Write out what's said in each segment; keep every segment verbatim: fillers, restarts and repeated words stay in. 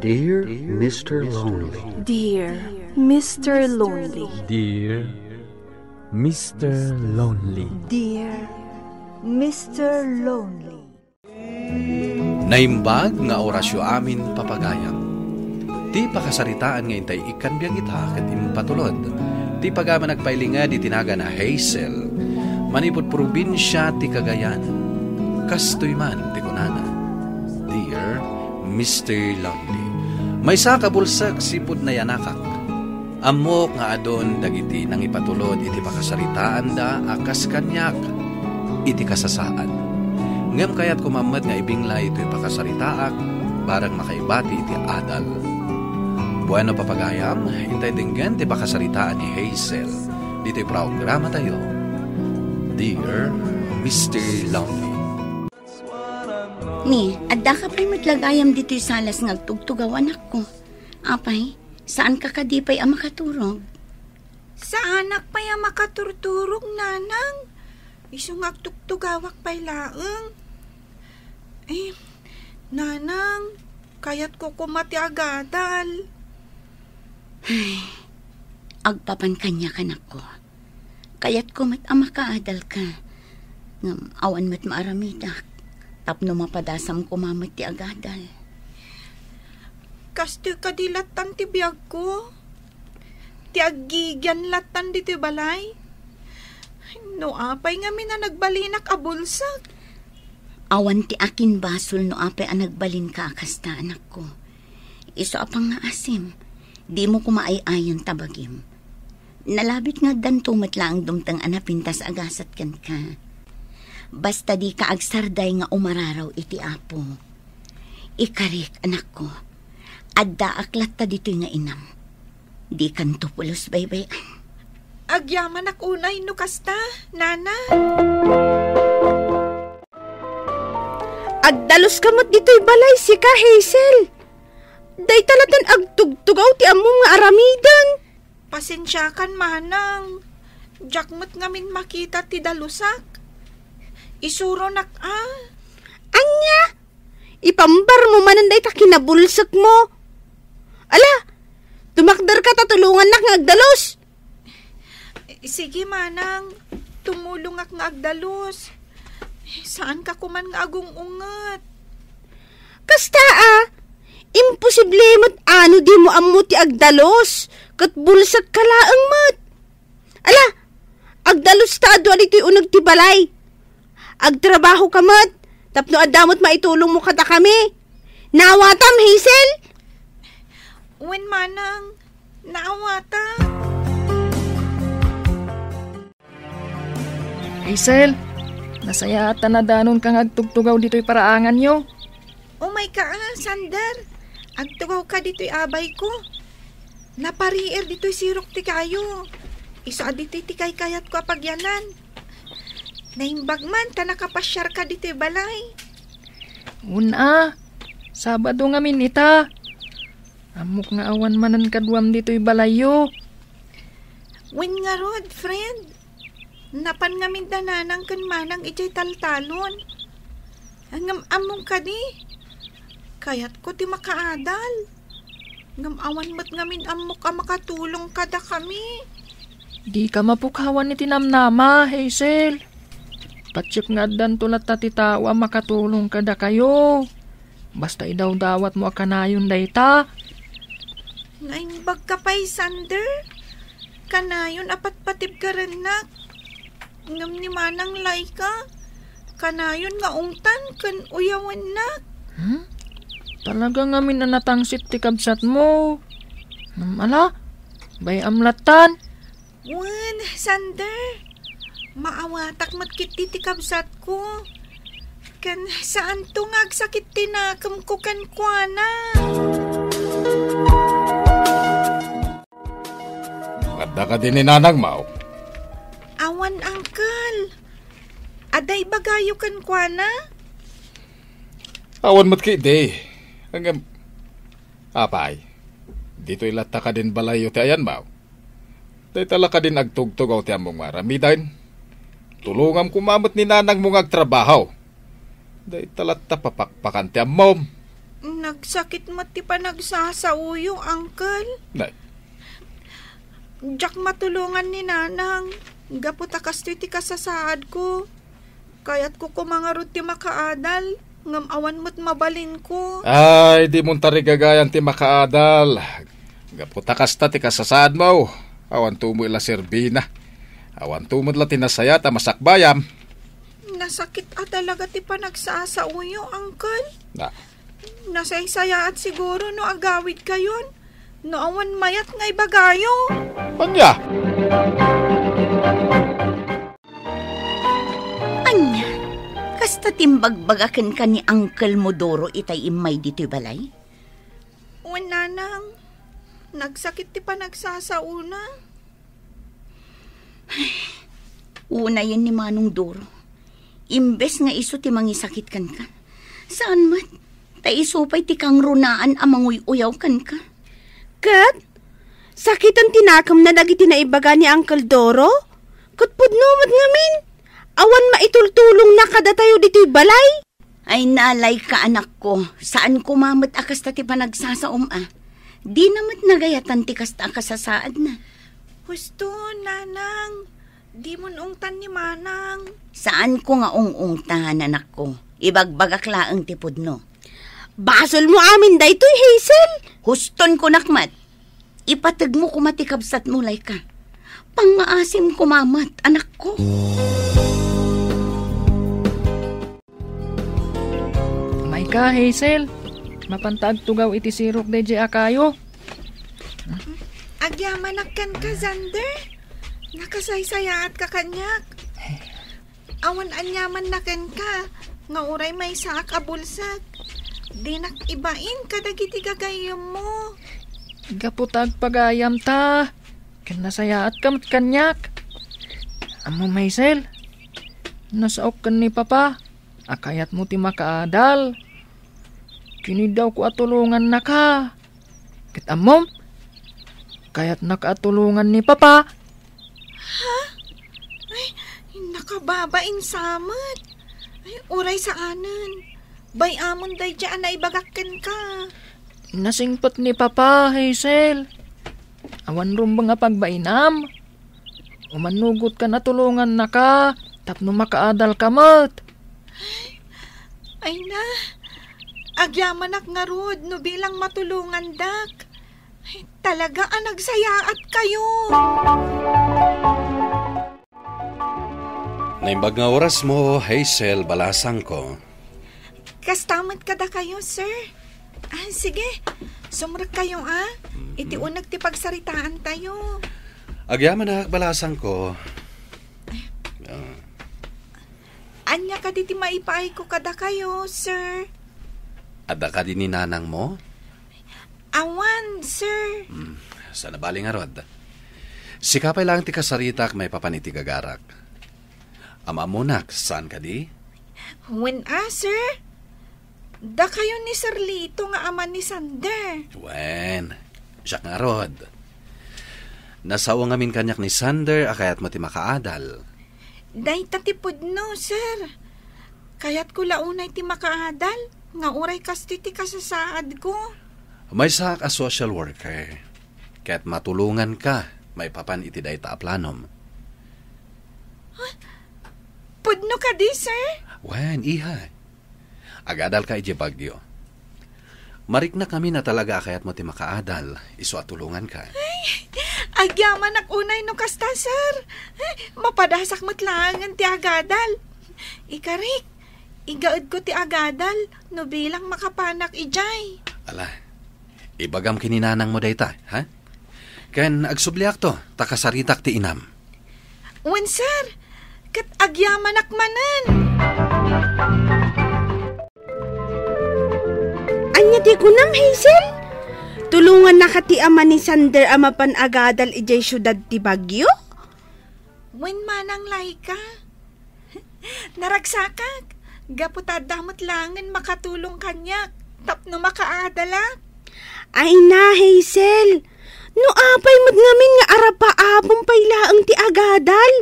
Dear Mister Lonely. Dear Mister Lonely. Dear Mister Lonely. Dear Mister Lonely. Naimbag nga orasyo amin, papagayam. Ti pakasaritaan nga intay ikkan biag ita ket impatulod ti pagaman agpailinged iti nagan a Hazel, manipud probinsia ti Cagayan. Kastoy man ti kunana, Dear Mister Lonely, maysa ka bulsek sipud nayanakak. Ammok nga adun dagiti nangipatulod iti pakasaritaanda a kas kaniak iti kasasaan. Ngem kayatko met nga ibinglay toy pakasaritaak bareng makaibati iti adal. Bueno, papagayam, intay denggen ti pakasaritaan ni Hazel ditoy programatayo, Dear Mister Lonely. Ni, addaka pay met la gayam ditoy salas nga agtugtugaw, anakko. Apay, saanka kadi pay a makaturog? Saanak pay a makaturturog, nanang. Isu nga agtugtugawak pay laeng. Eh, nanang, kayatko koma ti agadal. Ay, agpapan kaniak, anakko. Kayatko met a makaadalka. Ngem awan met maaramidak tapno mapadasam koma met ti agadal. Kastoy kadi lattan ti biagko? Ti aggigian lattan ditoy balay? No apay ngamin a nagbalinak a bulsek? Awan ti akinbasol no apay a nagbalinka a kasta, anakko. Isu a pangngaasim, dimo koma ay-ayon ta bagim. Nalabit nga addanto met laeng dumteng a napintas a gasat kenka. Basta dika agsarday nga umararaw iti Apo. Ikarik, anakko, addaak latta ditoy nga inam. Dikanto pulos baybay-an. Agyamanak unay no kasta, nana. Agdaluska met ditoy balay, sika, Hazel. Dayta lattan agtugtugaw ti ammom nga aramiden. Pasensiakan, manang. Diak met ngamin makita ti dalusak. Isuronak a. Ania? Ipambarmo manen dayta kinabulsekmo. Ala, tumakderka ta tulongannak nga agdalus. Sige, manang. Tumulongak nga agdalus. Saanka koman nga agung-unget. Kasta a, imposible met ano dimo ammo ti agdalus, ket bulsekka laeng met. Ala, agdalusta a dua ditoy uneg ti balay. Agtrabahoka met, tapno adda met maitulongmo kadakami. Naawatam, Hazel? Wen, manang, naawatam. Hazel, nasayaat ta nadanonka nga agtugtugaw ditoy paraanganyo. Umayka a, Sander. Agtugawka ditoy abayko. Napariir ditoy sirok ti kayo. Isu a ditoy ti kaykayatko a pagyanan. Naimbag man ta nakapasiarka ditoy balay. Wen a, Sabado ngamin ita. Ammok nga awan manen kaduam ditoy balayyo. Wen ngarud, friend. Napan ngamin da nanang ken manang idiay taltalon. Ngem ammom kadi, kayatko ti makaadal. Ngem awan met ngamin ammok a makatulong kadakami. Dika mapukawan iti namnama, Hazel. Patiek nga addanto latta ti tao a makatulong kadakayo. Basta idawdawatmo a kanayon dayta. Naimbagka pay, Sander. Kanayon a patpatibkarennak. Ngem ni Manang Laika, kanayon nga ungtan ken uyawennak. Hmm? Talaga ngamin a natangsit ti kabsatmo. Ngem ala, bay-am lattan. Wen, Sander, maawatak met ketdi ti kabsatko. Ken saanto nga agsakit ti nakemko kenkuana. Adda kadi ni nanangmo? Awan, uncle. Adda ibagayo kenkuana? Awan met ketdi. Ngem, apay, ditoy latta kadin balayyo ti ayanmo? Dayta la kadin agtugtugaw ti ammom nga aramiden. Tulongam koma met ni nanangmo nga agtrabaho. Dayta latta papakpakan ti ammom. Nagsakit met ti panagsasaoyo, Uncle. Nay. Diak matulongan ni Nanang. Gapu ta kastoy ti kasasaadko. Kayatko koma ngarud ti makaadal, ngem awan met mabalinko. Ay, di mon tarigagayan ti makaadal. Gapu ta kasta ti kasasaadmo, awanto met la serbina. Awanto met la ti nasayaat a masakbayam. Nasakit a talaga ti panagsasaoyo, Uncle. Na. Nasaysayaat siguro no agawidkayon, no awan mayat nga ibagayo. Ania? Ania? Kasta ti imbagbaga kenka ni Uncle mo Doro itay immay ditoy balay? Wen, Nanang. Nagsakit ti panagsasaona. Unayen ni Manong Doro. Imbes nga isu ti mangisakit kenka. Saan met, ta isu pay ti kangrunaan a manguy-uyaw kenka. Ket, sakiten ti nakemna dagiti naibaga ni Uncle Doro? Ket pudno met ngamin, awan maitultulongna kadatayo ditoy balay? Ay, nalay ka, anakko. Saan koma met a kasta ti panagsasaom a. Dina met nagayatan ti kasta a kasasaadna. Husto, Nanang. Dimon ungtan ni Manang. Saan ko nga ung-ungtan, anakko. Ibagbagak laeng ti pudno. Basol mo amin daytoy, Hazel. Huston ko nakmat. Ipateg mo koma ti kabsat mo, Laika. Pangngaasim koma met, anakko. Mayka, Hazel. Mapanta agtugaw iti sirok daydiay a kayo. Agyamanak kenka, Xander. Nakasaysayaatka kaniak. Awan aniamanna kenka, nga uray maysaak a bulsek. Dinak ibain kadagiti gagayyemmo. Gapu ta agpagayamta, ken nasayaatka met kaniak. Ammom, Hazel, nasaok ken ni Papa a kayatmo ti makaadal. Kinidawko a tulongannaka. Ket ammom, kayatnaka a tulongan ni Papa. Ha? Ay, nakababain sa met. Ay, uray saanen. Bay-amon daydiay a naibagak kenka. Nasingpet ni Papa, Hazel. Awan rumbeng a pagbainam. Umannugotkan a tulongannaka tapno makaadalka met. Ay na, agyamanak ngarud no bilang matulongandak. Ay, talaga a nagsayaatkayo. Naimbag nga orasmo, Hazel, balasangko. Kasta met kadakayo, sir. Ah, sige, sumrekkayo, ah. Mm-hmm. Iti uneg ti pagsaritaantayo. Agyamanak, balasangko. Ah. Ania kadi ti maipaayko kadakayo, sir? Adda kadi ni nanangmo? Awan, sir. Hmm, saan a bali ngarud. Sika pay laeng ti kasaritak maipapan iti gagarak. Am-ammonak, saan kadi? Wen a, sir. Dakayo ni Sir Lito nga ama ni Sander. Wen, siak ngarud. Nasao ngamin kaniak ni Sander a kayatmo ti makaadal. Dayta ti pudno, sir. Kayatko la unay ti makaadal, nga uray kastoy ti kasasaadko. Maysaak a social worker, ket matulonganka maipapan iti dayta a planom. Huh? Pudno kadi, sir? Wen, iha. Agadalka idiay Baguio. Mariknak ngamin a talaga a kayatmo ti makaadal, isu a tulonganka. Ay, agyamanak unay no kasta, sir. Ay, mapadasak met laengen ti agadal. Ikarik, igaedko ti agadal no bilang makapanak idiay. Ala, ibagam ken ni nanangmo dayta, ha? Ken agsubliakto, ta kasaritak ti inam. Wen, sir. Ket agyamanak manen. Ania ti kunam, Hazel? Tulongannaka ti ama ni Sander a mapan agadal idiay siudad ti Baguio? Wen, manang Laika. Naragsakak, gapu ta adda met laengen makatulong kaniak tapno makaadalak. Ay na, Hazel, no apay met ngamin nga arapaapom pay laeng ti agadal,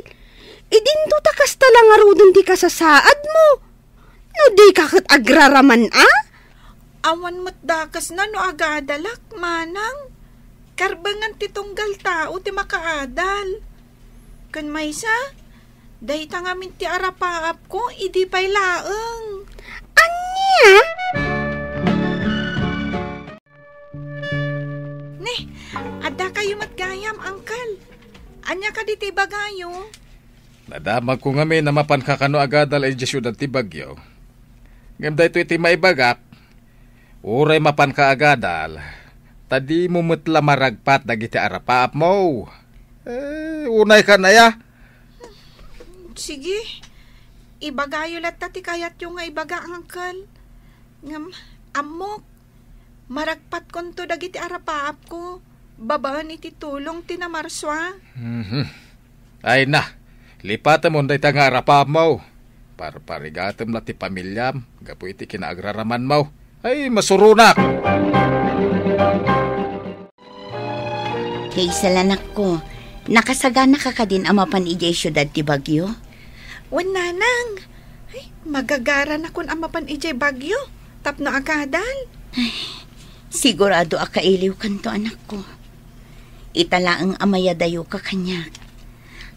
idinto ta kasta la ngaruden ti kasasaadmo. No dika ket agraraman a? Awan met dakesna no agadalak, manang. Karbengan ti tunggal tao ti makaadal. Ken maysa, dayta ngamin ti arapaapko idi pay laeng. Ania? Ne, adda kayo met gayam, Uncle. Ania kadi ti ibagayo? Nadamagko ngamin a mapanka kano agadal idiay siudad ti Baguio. Ngem daytoy ti maibagak, uray mapanka agadal, ta dimo met la maragpat dagiti arapaapmo. Eh, unaykan aya? Sige, ibagayo latta ti kayatyo nga ibaga, Uncle. Ngem, ammok, maragpatkonto dagiti arapaapko babaen iti tulong ti namarsua. Mhm. Ay na, lipatemon dayta nga arapaapmo. Parparigatem la ti pamiliam gapu iti kinaagraramanmo. Ay, masuronak! Hazel, anakko, nakasaganaka kadin a mapan idiay siudad ti Baguio? Wen, nanang. Ay, magagaranakon a mapan idiay Baguio tapno agadal. Ay, sigurado a kailiwkanto, anakko. Ita laeng a mayadayoka kaniak.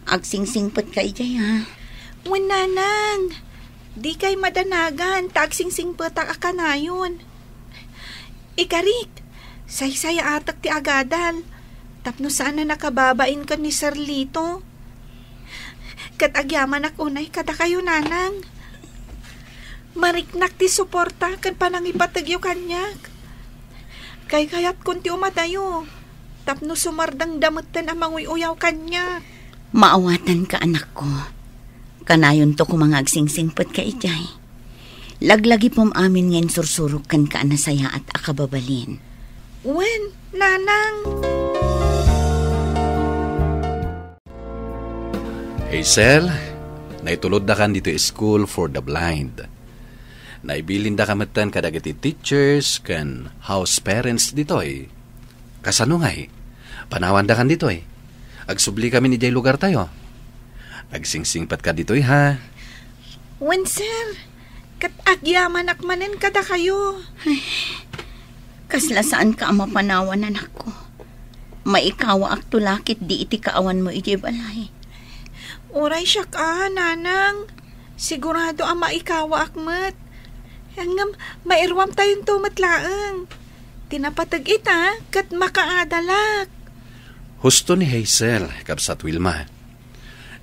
Agsingsingpetka idiay, ha? Wen, nanang. Dikay madanagan ta agsingsingpetak a kanayon. Ikarik, saysayaatek ti agadal tapno saan a nakababain ken ni Sir Lito. Ket agyamanak unay kadakayo, nanang. Mariknak ti suporta ken panangipategyo kaniak. Kaykayatkon ti umadayo tapno sumardengda metten a manguy-uyaw kaniak. Maawatanka, anakko. Kanayonto koma nga agsingsingpetka idiay. Laglagipem amin nga insursurok kenka a nasayaat a kababalin. Wen, nanang. Hazel, naituloddakan ditoy School for the Blind. Naibilindaka metten kadagiti teachers ken house parents ditoy. Kasano ngay? Panawandakan ditoy. Agsubli kami idiay lugartayo. Agsingsingpetka ditoy, ha? Wen, sir. Ket agyamanak manen kadakayo. Ay, kasla saanka a mapanawan, anakko. Maikawaakto la ketdi iti kaawanmo idiay balay. Uray siak a, nanang. Sigurado a maikawaak met. Ngem mairuamtayonto met laeng. Ti napateg ita ket makaadalak. Husto ni Hazel, Kabsat Wilma.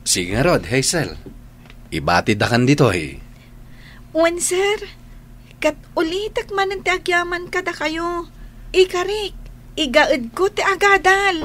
Sige ngarud, Hazel. Ibatidakan ditoy. Wen, sir. Ket ulitek manen ti agyaman kadakayo. Ikarik, igaedko ti agadal.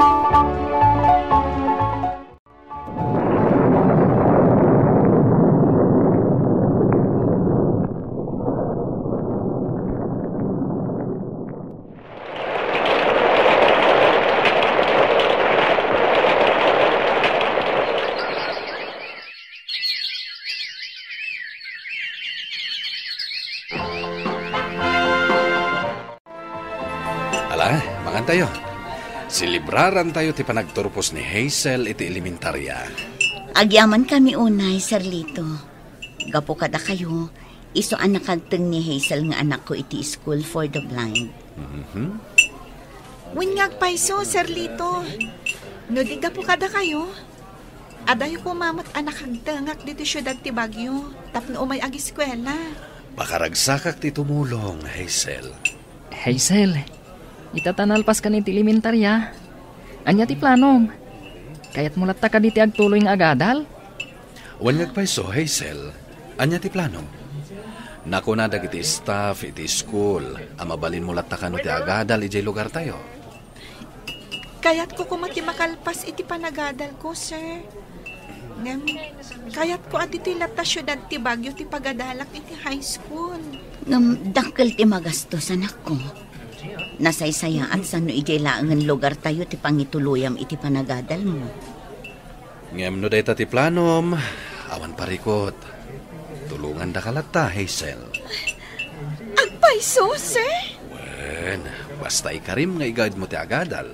Ala, mangantayo. Selebrarantayo ti panagturpos ni Hazel iti elementarya. Agyamankami unay, Sir Lito. Gapu kadakayo, isu a nakagteng ni Hazel nga anakko iti School for the Blind. Mhm. Wen nga agpayso, Sir Lito. No di gapu kadakayo, adayo koma met a nakagtengak ditoy siudad ti Baguio tapno umay agiskuela. Pakaragsakak ti tumulong, Hazel. Hazel, ita ta nalpaskan iti elementarya. Ania ti planom? Kayatmo latta kadi ti agtuloy nga agadal? Wen nga agpayso, Hazel, ania ti planom? Nakuna dagiti staff iti school a mabalinmo latta kano ti agadal idiay lugartayo. Kayatko koma ti makalpas iti panagadalko, sir. Ngem, kayatko a ditoy latta siudad ti Baguio ti pagadalak iti high school. Ngem, dakkel ti magastos, anakko. Nasaysayaat sano idiay laengen lugartayo ti pangituloyam iti panagadalmo. Ngem no dayta ti planom, awan parikut. Tulongandaka latta, Hazel. Agpayso, sir? Wen, basta ikarim nga igaedmo ti agadal.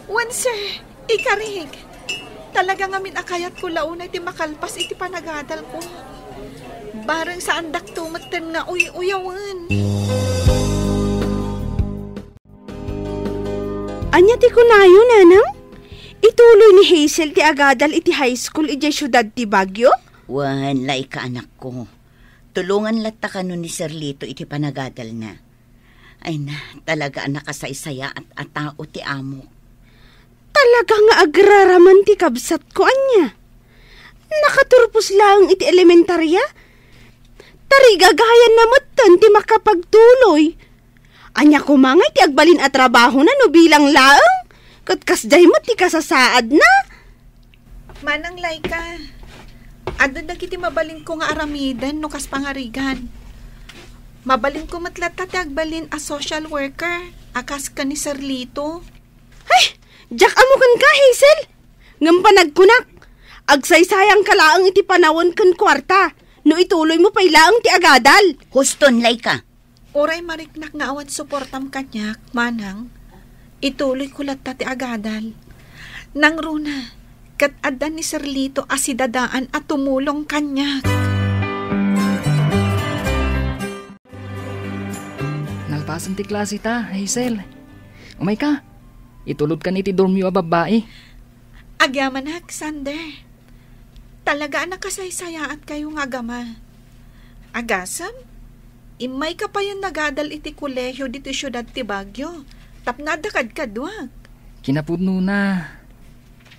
Wen, sir, ikarik. Talaga ngamin a kayatko la unay ti makalpas iti panagadalko. Bareng saandakto metten nga uy-uyawen. Ania ti kunayo, Nanang? Ituloy ni Hazel ti agadal iti high school idiay siudad ti Baguio? Wen, Laika, anakko. Tulongan latta kano ni Sir Lito iti panagadalna. Ay na, talaga a nakasaysayaat a tao ti amok. Talaga nga agraraman ti kabsatko, ania? Nakaturpos laeng iti elementarya? Tarigagayanna metten ti makapagtuloy. Ania koma ngay ti agbalin a trabahona no bilang laeng? Ket kasdiay met ti kasasaadna? Manang Laika, adda dagiti mabalinko nga aramiden no kas pangarigan. Mabalinko met latta ti agbalin a social worker a kas ken ni Sir Lito. Ay, diak ammo kenka, Hazel. Ngem panagkunak, agsaysayangka laeng iti panawen ken kuarta no ituloymo pay laeng ti agadal. Huston, Laika. Uray mariknak nga awan suportam kaniak, manang, ituloyko latta ti agadal. Nangruna, ket adda ni Sir Lito a sidadaan a tumulong kaniak. Nalpasen ti klase ta, Hazel. Umayka, itulodkan iti dormyo a babbai. Agyamanak, Sander. Talaga a nakasaysayaatkayo nga agama. Agasem, immayka payen nagadal iti kolehio ditoy siudad ti Baguio tapno adda kadkaduak. Kinapudnona,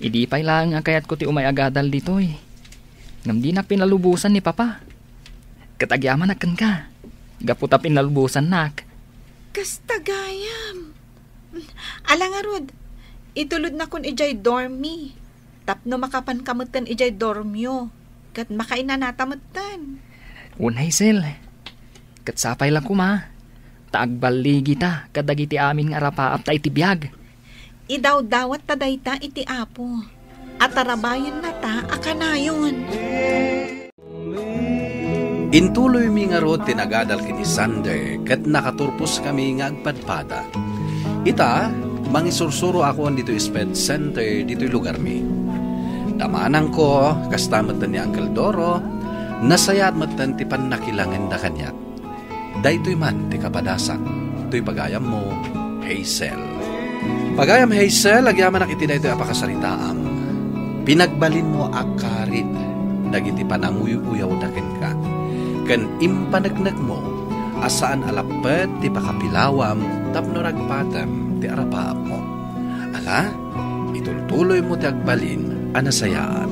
idi pay laeng a kayatko ti umay agadal ditoy, ngem dinak pinalubosan ni Papa. Ket agyamanak kenka, gapu ta pinalubosannak. Kasta gayam. Ala ngarud, itulodnakon idiay dorm mi. Tapno makapanka metten idiay dormyo, ket makainanata metten. Wen, Hazel, ket sapay la koma, ta agballigita kadagiti amin nga arapaapta iti biag. Idawdawatta dayta iti Apo, a tarabayennata a kanayon. Intuloymi ngarud ti nagadal ken ni Sander ket nakaturposkami nga agpadpada. Ita, mangisursuroakon ditoy SPED Center ditoy lugarmi. Ta manangko, kasta met ni Uncle Doro, nasayaat metten ti pannakilangenda kaniak. Daytoy man ti kapadasak, toy pagayammo, Hazel. Pagayam Hazel, agyamanak iti daytoy a pakasaritaam. Pinagbalinmo a karit dagiti pananguy-uyawda kenka, ken impaneknekmo a saan a lapped ti pakapilawam tapno ragpatem ti arapaapmo. Ala, itultuloymo ti agbalin a nasayaat.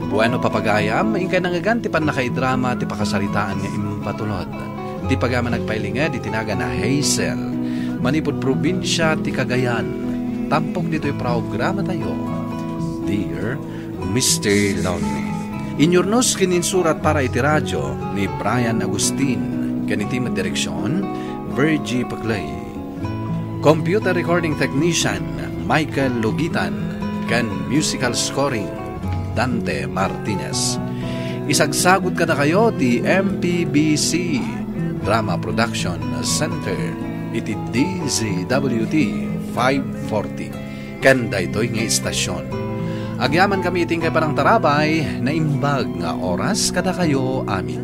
Bueno, papagayam, inkay nangngegan ti pannakaidrama ti pakasaritaan nga impatulod ti pagayam a nagpailinged iti nagan a Hazel, manipud probinsia ti Cagayan, tampok ditoy programatayo, Dear Mister Lonely. Inyurnos ken insurat para iti radio ni Brian Agustin ken iti met direksyon, Virgie Paclay. Computer recording technician, Michael Lugitan, ken musical scoring, Dante Martinez. Isagsagut kadakayo ti M P B C Drama Production Center iti D Z W T five forty ken daytoy nga istasyon. Agyamankami iti inkay panangtarabay, naimbag nga oras kadakayo amin.